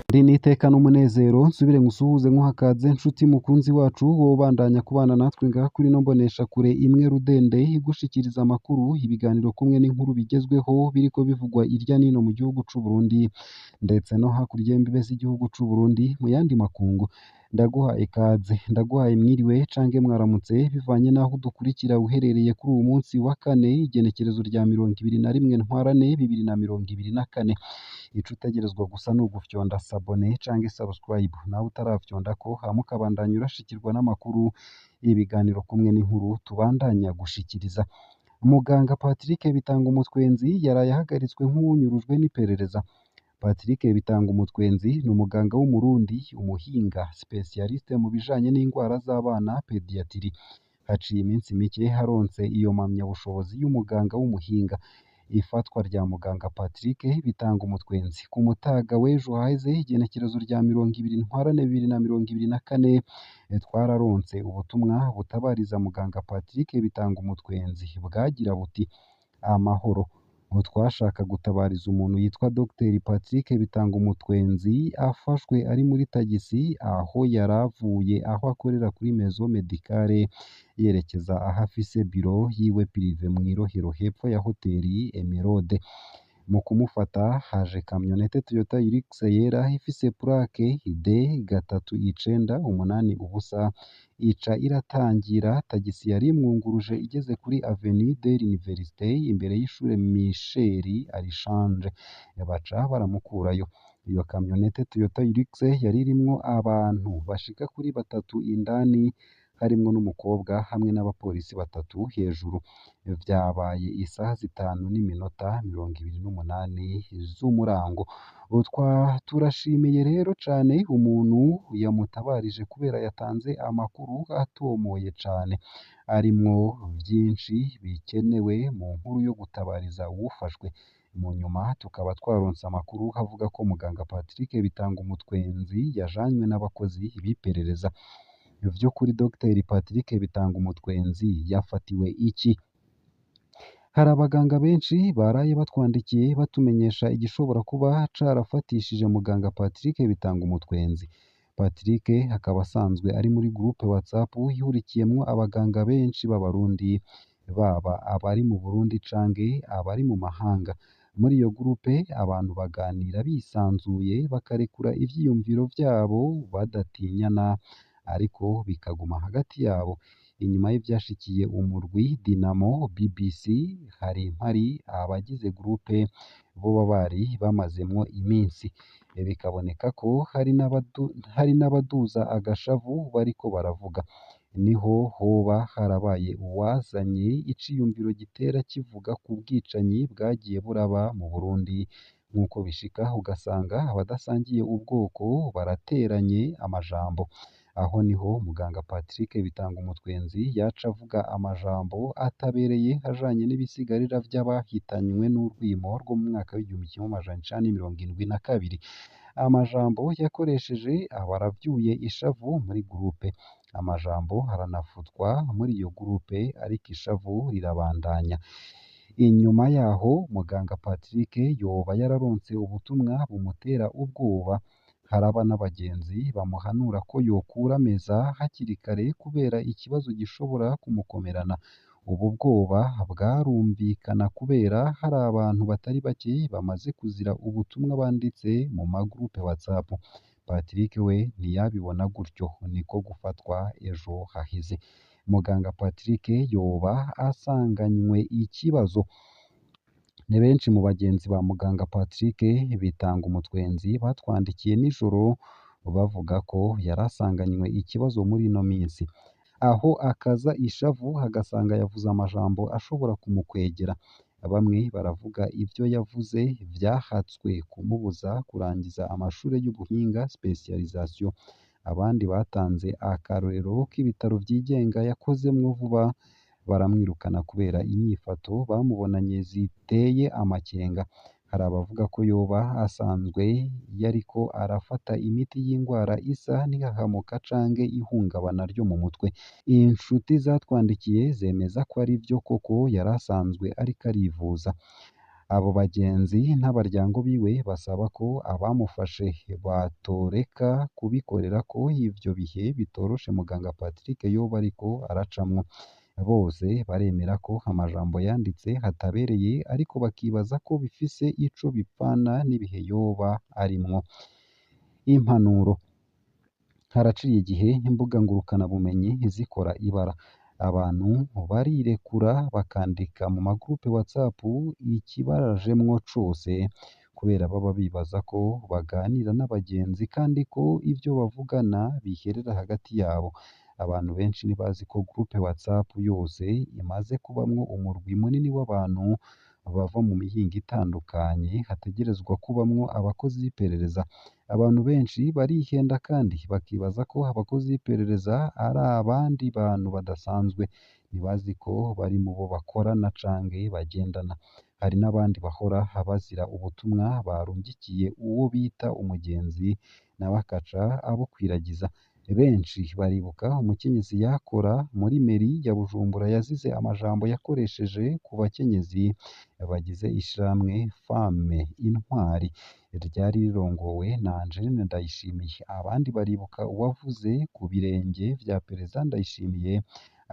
Ndi n'iteka n'umunezero nsubire ngusuhuze nkuhakaze nshuti mukunzi wacu wowe ubandanya kubana natwe ngaha kuri ino mboneshakure imwe rudende igushikiriza amakuru, ibiganiro kumwe n'inkuru bigezweho biriko bivugwa irya nino mu gihugu c'u Burundi ndetse no hakurya y'imbibe z'igihugu c'u Burundi mu yandi makungu. Ndaguhaye ikaze, ndaguhaye mwiriwe canke mwaramutse bivanye n'aho udukurikira uherereye kuri uwu munsi wa kane, igenekerezo rya 21 Ntwarante 2024. Ico utegerezwa gusa ni ugufyonda sabone canke subscribe, nawe utarafyondako hama ukabandanya urashikirwa n'amakuru, ibiganiro kumwe n'inkuru tubandanya gushikiriza. Muganga Patrick Bitangumutwenzi yaraye ahagaritswe nk'uwunyurujwe n'iperereza. Patrick Bitangumutwenzi ni umuganga w'Umurundi, umuhinga specialiste mu bijanye n'ingwara z'abana pediatrie. Haciye iminsi mike aronse iyo mpamyabushobozi y'umuganga w'umuhinga. Ifatwa rya muganga Patrick Bitangumutwenzi ku mutaga w'ejo haheze, igenekerezo rya 20 Ntwarante 2024, twararonse ubutumwa butabariza muganga Patrick Bitangumutwenzi bwagira buti: "Amahoro, twashaka gutabariza umuntu yitwa Dr Patrick Bitangumutwenzi afashwe ari muri tagisi aho yaravuye aho akorera kuri Maison Medicale yerekeza aho afise biro yiwe prive mw'Irohero hepfo ya hoteli Emeraude. Mu kumufata haje kamyonete Toyota Hilux yera ifise plaque D 3980 ica iratangira tagisi yari imwunguruje igeze kuri Avenue de l'Université imbere y'ishure Michel Archange baca baramukurayo. Iyo kamyonete Toyota Hilux yari irimwo abantu bashika kuri batatu indani harimwo n'umukobwa hamwe n'abapolisi batatu hejuru. Vyabaye isaha 5:28 z'umurango. Turashimiye rero cane umuntu yamutabarije kubera yatanze amakuru atomoye cane arimwo vyinshi bikenewe mu nkuru yo gutabariza uwufashwe. Mu nyuma tukaba twaronse amakuru avuga ko muganga Patrick Bitangumutwenzi yajanywe n'abakozi b'iperereza. Vy'ukuri Dr Patrick Bitangumutwenzi yafatiwe iki? Hari abaganga benshi baraye batwandikiye batumenyesha igishobora kuba carafatishije muganga Patrick Bitangumutwenzi. Patrick akaba asanzwe ari muri groupe WhatsApp ihurikiyemwo abaganga benshi b'Abarundi, baba abari mu Burundi canke abari mu mahanga. Muri iyo groupe abantu baganira bisanzuye, bakarekura ivyiyumviro vyabo badatinyana ariko bikaguma hagati yabo. Inyuma y'ivyashikiye umurwi Dinamo BBC, hari impari abagize groupe boba bari bamazemwo iminsi. Bikaboneka ko hari n'abaduza agashavu bariko baravuga. Niho hoba harabaye uwazanye iciyumviro gitera kivuga ku bwicanyi bwagiye buraba mu Burundi, nk'uko bishika ugasanga abadasangiye ubwoko barateranye amajambo. Aho niho muganga Patrick Bitangumutwenzi yaca avuga amajambo atabereye ajanye n'ibisigarira vy'abahitanywe n'urwimo rwo mu mwaka w'1972. Amajambo yakoresheje aba aravyuye ishavu muri groupe. Amajambo aranafutwa muri iyo groupe ariko ishavu rirabandanya. Inyuma yaho muganga Patrick yoba yararonse ubutumwa bumutera ubwoba. Haraba n'abagenzi bamuhanura ko yokura meza hakiri kare kubera ikibazo gishobora kumukomerana. Ubu bwoba bwarumvikana kubera hari abantu batari bake bamaze kuzira ubutumwa banditse mu ma groupe WhatsApp. Patrick we ntiyabibona gutyo, niko gufatwa ejo haheze. Muganga Patrick yoba asanganywe ikibazo. Ni benshi mu bagenzi ba muganga Patrick Bitangumutwenzi batwandikiye nijoro bavuga ko yari asanganywe ikibazo muri ino minsi. Aho akaza ishavu agasanga yavuze amajambo ashobora kumukwegera. Bamwe baravuga ivyo yavuze vyahatswe kumubuza kurangiza amashure y'ubuhinga specialisation. Abandi batanze akarorero k'ibitaro vyigenga yakozemwo vuba baramwirukana kubera inyifato bamubonanye ziteye amakenga. Hari abavuga ko yoba asanzwe yariko arafata imiti y'ingwara isa n'ihahamuka canke ihungabana ryo mu mutwe. Inshuti zatwandikiye zemeza ko ari vyo koko yari asanzwe ariko arivuza. Abo bagenzi n'abaryango biwe basaba ko abamufashe batoreka kubikorera ko ivyo bihe bitoroshe muganga Patrick yoba ariko aracamwo. Bose baremera ko amajambo yanditse atabereye, ariko bakibaza ko bifise ico bipfana n'ibihe yoba arimwo. Impanuro: haraciye igihe imbuga ngurukanabumenyi zikora ibara. Abantu barirekura bakandika mu magroupe WhatsApp ikibarajemwo cose, kubera baba bibaza ko baganira n'abagenzi kandi ko ivyo bavugana biherera hagati yabo. Abantu benshi ntibazi ko groupe WhatsApp yose imaze kubamwo umurwi munini w'abantu bava mu mihingo itandukanye, hategerezwa kubamwo abakozi b'iperereza. Abantu benshi barihenda kandi bakibaza ko abakozi b'iperereza ari abandi bantu badasanzwe. Ntibazi ko bari mu bo bakorana canke bagendana. Hari n'abandi bahora bazira ubutumwa barungikiye uwo bita umugenzi, nawe akaca abukwiragiza. Benshi baribuka umukenyezi yakora muri meri ya Bujumbura yazize amajambo yakoresheje ku bakenyezi bagize ishirahamwe Femme Intwari ryari rirongowe na Angeline Ndayishimiye. Abandi baribuka uwavuze ku birenge vya Perezida Ndayishimiye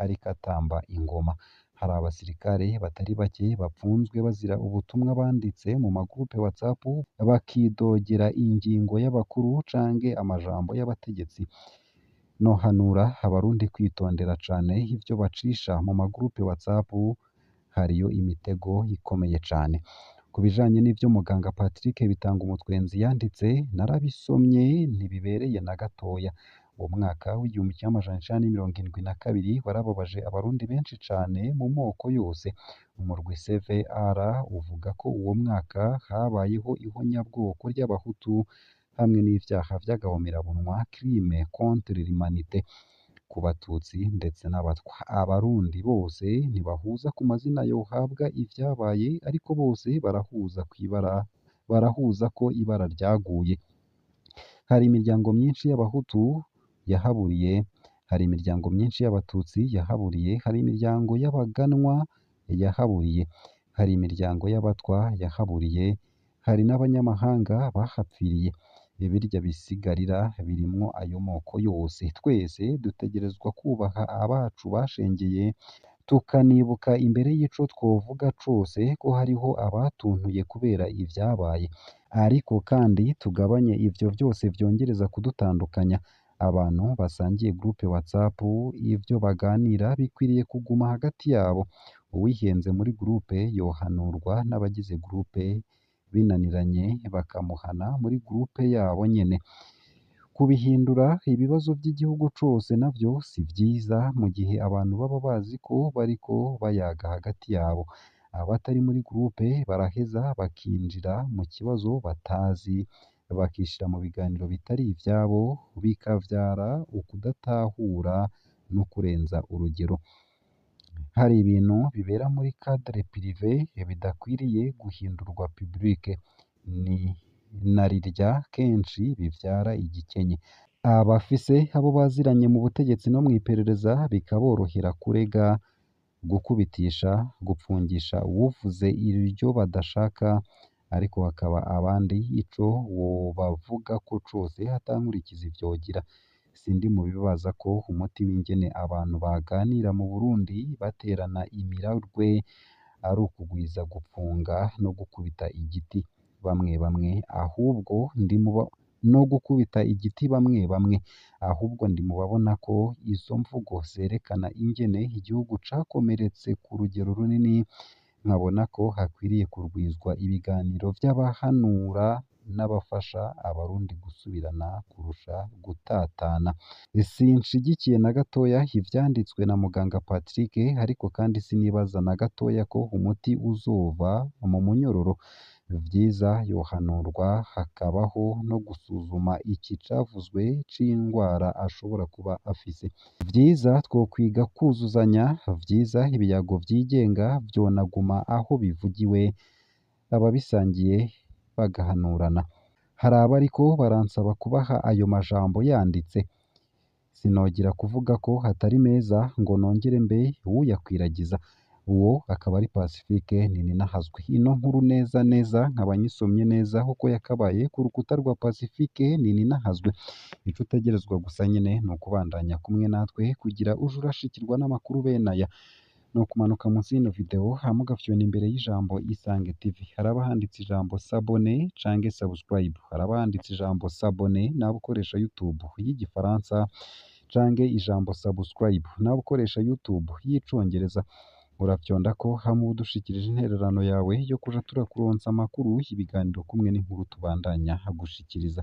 ariko atamba ingoma. Hari abasirikare batari bake bapfunzwe bazira ubutumwa banditse mu magroupe WhatsApp bakidogera ingingo y'abakuru canke amajambo y'abategetsi. Nohanura abarundi kwitondera cane ivyo bacisha mu magroupe WhatsApp, hariyo imitego ikomeye cane. Ku bijanye n'ivyo muganga Patrick Bitangumutwenzi yanditse, narabisomye ntibibereye na gatoya. Uwo mwaka w'1972 warababaje abarundi benshi cane mu moko yose. Umurwi CVR uvuga ko uwo mwaka habayeho ihonyabwoko ry'abahutu hamwe n'ivyaha vy'agahomerabunwa crime contre l'humanité ku batutsi ndetse n'abatwa. Abarundi bose ntibahuza ku mazina yohabwa ivyabaye, ariko bose barahuza kw'ibara, barahuza ko ibara ryaguye. Hari imiryango myinshi y'abahutu yahaburiye, hari imiryango myinshi y'abatutsi yahaburiye, hari imiryango y'abaganwa yahaburiye, hari imiryango y'abatwa yahaburiye, hari n'abanyamahanga bahapfiriye. Birya bisigarira birimwo ayo moko yose. Twese dutegerezwa kubaha abacu bashengeye, tukanibuka imbere y'ico twovuga cose ko hariho abatuntuye kubera ivyabaye. Ariko kandi tugabanye ivyo vyose vyongereza kudutandukanya. Abantu basangiye groupe WhatsApp, ivyo baganira bikwiriye kuguma hagati yabo. Uwihenze muri groupe yohanurwa n'abagize groupe, binaniranye bakamuhana muri groupe yabo nyene. Kubihindura ibibazo vy'igihugu cose navyo si vyiza mu gihe abantu baba bazi ko bariko bayaga hagati yabo. Abatari muri groupe baraheza bakinjira mu kibazo batazi, bakishira mu biganiro bitari ivyabo, bikavyara ukudatahura no kurenza urugero. Hari ibintu bibera muri cadre privé bidakwiriye guhindurwa public, ni narirya kenshi bivyara igikenye. Abafise abo baziranye mu butegetsi no mw'iperereza bikaborohera kurega, gukubitisha, gupfungisha uwuvuze iryo badashaka, ariko hakaba abandi ico wobavugako cose ata nkurikizi vyogira. Sindi mu bibaza ko umuti w'ingene abantu baganira mu Burundi baterana imirarwe ari ukugwiza gupfunga no gukubita igiti bamwe bamwe, ahubwo ndi mu no gukubita igiti bamwe bamwe, ahubwo ndi mu babona ko izo mvugo zerekana ingene igihugu cakomeretse ku rugero runini, nkabona ko hakwiriye kurwizwa ibiganiro vy'abahanura n'abafasha abarundi gusubirana kurusha gutatana. Sinshigikiye na gatoya ivyanditswe na muganga Patrick, ariko kandi sinibaza na gatoya ko umuti uzova mu munyororo. Vyiza yohanurwa hakabaho no gusuzuma iki cavuzwe c'indwara ashobora kuba afise. Vyiza twokwiga kwuzuzanya, vyiza ibiyago vyigenga vyonaguma aho bivugiwe, ababisangiye bagahanurana. Hari abariko baransaba kubaha ayo majambo yanditse, sinogira kuvuga ko atari meza ngo nongere mbe uwuyakwiragiza. Uwo akaba ari Pacifique Nininahazwe. Ino nkuru neza neza nkaba nyisomye neza uko yakabaye ku rukuta rwa Pacifique Nininahazwe. Ico utegerezwa gusa nyene ni ukubandanya kumwe natwe kugira uje urashikirwa n'amakuru bene aya. Ni ukumanuka munsi y'ino video hama ugafyona imbere y'ijambo Isange TV. Haraba handitse ijambo s'abonner canke subscribe. Haraba handitse ijambo s'abonner nawe ukoresha YouTube y'igifaransa canke ijambo subscribe nawe ukoresha YouTube y'icongereza. Urafyondako hama ube udushikirije intererano yawe yo kuja turakuronsa amakuru, ibiganiro kumwe n'inkuru tubandanya gushikiriza.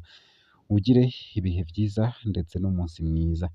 Ugire ibihe vyiza ndetse n'umunsi mwiza.